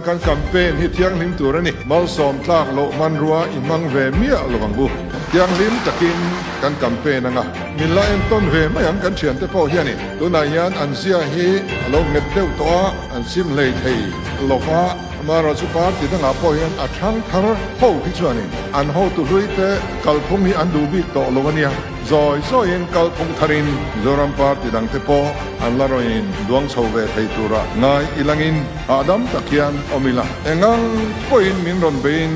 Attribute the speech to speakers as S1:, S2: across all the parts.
S1: kan campaign hi thianghlim tur a ni. Malsawm tlak loh hmanrua i hmang ve miah lo ang u. Thianghlim takin kan campaign anga min la entawn ve mai ang kan thiante pawh hianin tunah hian an zia hi a lo nghet deuh tawh a, an sim hlei thei lo va. Amaherawhchu party dangah pawh hian a thang thar ho hi chuanin an hotu hlui te kalphung hi an duh bik tawh lo a nia. Zawi zawiin kalphung tharin Mizoram party dangte pawh an la rawn duang chho ve thei tura ngai ilangin hahdam tak hian awm ila. Engang pawhin min rawn beiin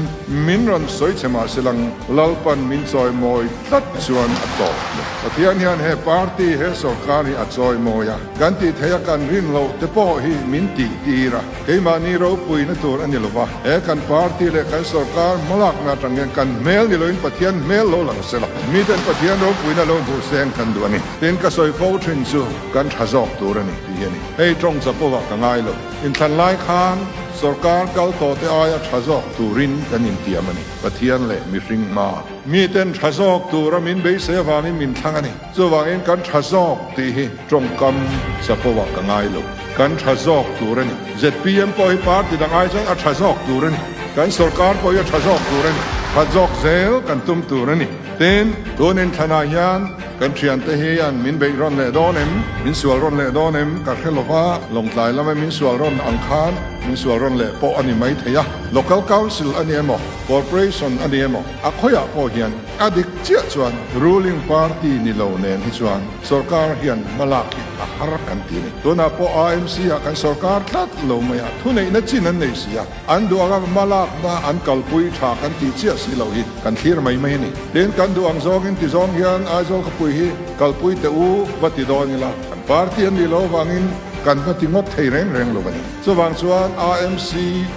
S1: min rawn sawi che mah se lang Lalpan min chawimawi tlat chuan a tawp lo. Pathian hian he party, he sawrkar hi a chawimawi a, kan tih theih a kan rin loh te pawh hi min tih tir a. Keimahni ropuina tur a ni lo va, he kan party leh kan sawrkar hmalakna atang hian kan hmel ni loin Pathian hmel lo lang se la, miten Pathian ropuina lo hmuh seng kan duh a ni. Tin, ka sawi fo thin chu kan tha zawk tur a ni tih hi a ni. Hei tawng chapova ka ngai lo. Inthlan lai khan sawrkar kal tawh te aia tha zawk turin kan intiam a ni. Pathian leh mihring hma. Miten tha zawk tura min beisei avangin min thlang a ni. Chuvangin kan tha zawk tih hi tawngkam chapo ah ka ngai lo. Kan tha zawk tur a ni. ZPM pawh hi party dang ai chuan a tha zawk tur a ni. Kan sorkar pawh hi a tha zawk tur a ni. Tha zawk zel kan tum tur a ni. Tin, tun inthlanah hian kan thiante hian min beih rawn leh dawn em? Min sual rawn leh dawn em? Ka hre lova, Lawngtlai lama min sual rawn ang khan min sual rawn leh pawh a ni mai thei a. Local Council a ni emaw, Corporation a ni emaw, a khawiah pawh hian A dik chiah chuan ruling party ni lo nen hi chuan sorkar hian hmalak hi a har kan ti a ni. Tunah pawh AMC ah kan sorkar tlat lo mai a, thuneihna chin an nei si a, an duh anga hmalakna an kalpui tha kan tih chiah si loh hi kan thlir mai mai a ni. Tin, kan duh ang zawngin ti zawng hian Aizawl khawpui hi kalpui teh u va ti dawn ila, kan party an nih loh avangin kan va ti ngawt thei reng reng lo a ni. Chuvang chuan AMC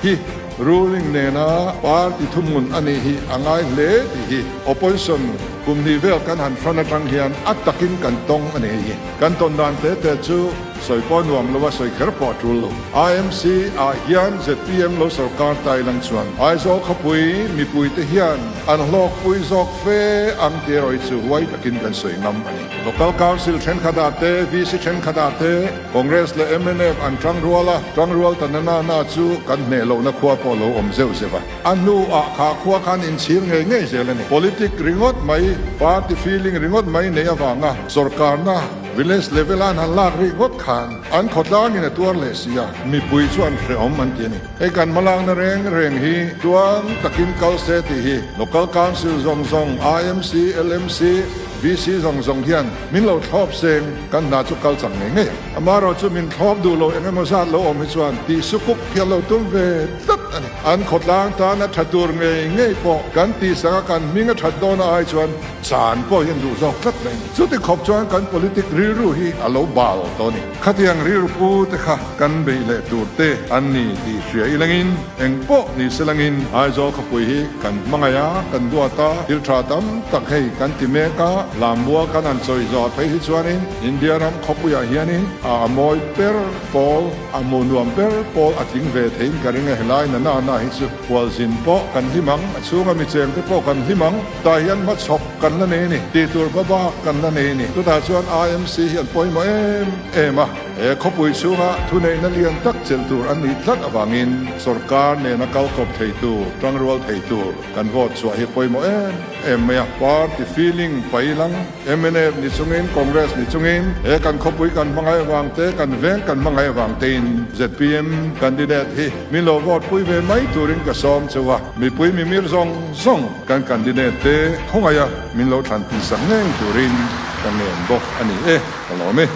S1: hi Ruling nena party thuhmun a nih hi a ngai hle tih hi opposition kum hnih vel kan han hran atang hian a takin kan tawng a ni hei hi. Kan tawn dan te te chu sawi pawh nuam lo a sawi kher pawh a tul lo. IMC ah hian zpm lo sorkar ta ilang chuan Aizawl khawpui mipui te hian an hlawkpui zawk fe ang tih erawh hi chu huai takin kan sawi ngam a ni. Local Council thenkhat ah te, VC thenkhat ah te, Congress leh mnf an tangrual a, tangrual ta na na na chu kan hneh lohna khua pawh lo awm zeuh zeuh a. A hnuah kha khua khan inchhir ngei ngei zel a ni. Politic ringawt mai, party feeling ringawt mai nei avanga sorkarna village level a an han lak rih ngawt khan an khawtlangin a tuar leh si a, mipui chu an hrehawm an ti a ni. Hei kan hmalakna reng reng hi tluang takin kal se tih hi Local Council zawng zawng, IMC, LMC, VC zawng zawng hian min lo thlawp seng kan hna chu kal chak ngei ngei ang. Amaherawh chu min thlawp duh lo eng emaw zat lo awm hi chuan tih sukuk hian lo tum ve tlat a ni. An khawtlang tana tha tur ngei ngei pawh kan tihsak a kan hming a that dawn a ai chuan chan pawh hian duh zawk tlat mai a ni. Chuti khawp chuan kan politic rilru hi a lo bal tawh a ni. Khatiang rilru pu te kha kan beih leh tur te an ni tih hria ilangin eng pawh ni se langin Aizawl khawpui hi kan hmangaih a, kan duat a, thil tha tam tak hei kan ti mek a, Lambual kan han chawi zawh phei hi chuanin India ram khawpuiah hianin a a mawi ber pawl, a hmuh nuam ber pawl a tling ve theiin ka ring a, helai na na na hi chu khualzin pawh kan hlim ang, a chhunga mi chengte pawh kan hlim ang, tah hian hmachhawk kan la nei a ni, tih tur hma bak kan la nei a ni. Chutah chuan IMC hi an pawimawh em em a, he khawpui chhunga thuneihna lian tak chelh tur an nih tlat avangin sorkar nena kal kawp thei tur, tangrual thei tur kan vote chhuah hi pawimawh em em mai a. Party feeling pailang mnf ni chungin Congress ni chungin he kan khawpui kan hmangaih avang te, kan veng kan hmangaih avang tein zpm candidate hi min lo vote pui ve mai turin ka sawm cheu a, mipui mimir zawng zawng. Kan candidate te khawngaih a min lo thlan tihsak ngei turin ka ngen bawk a ni e, ka lawm e.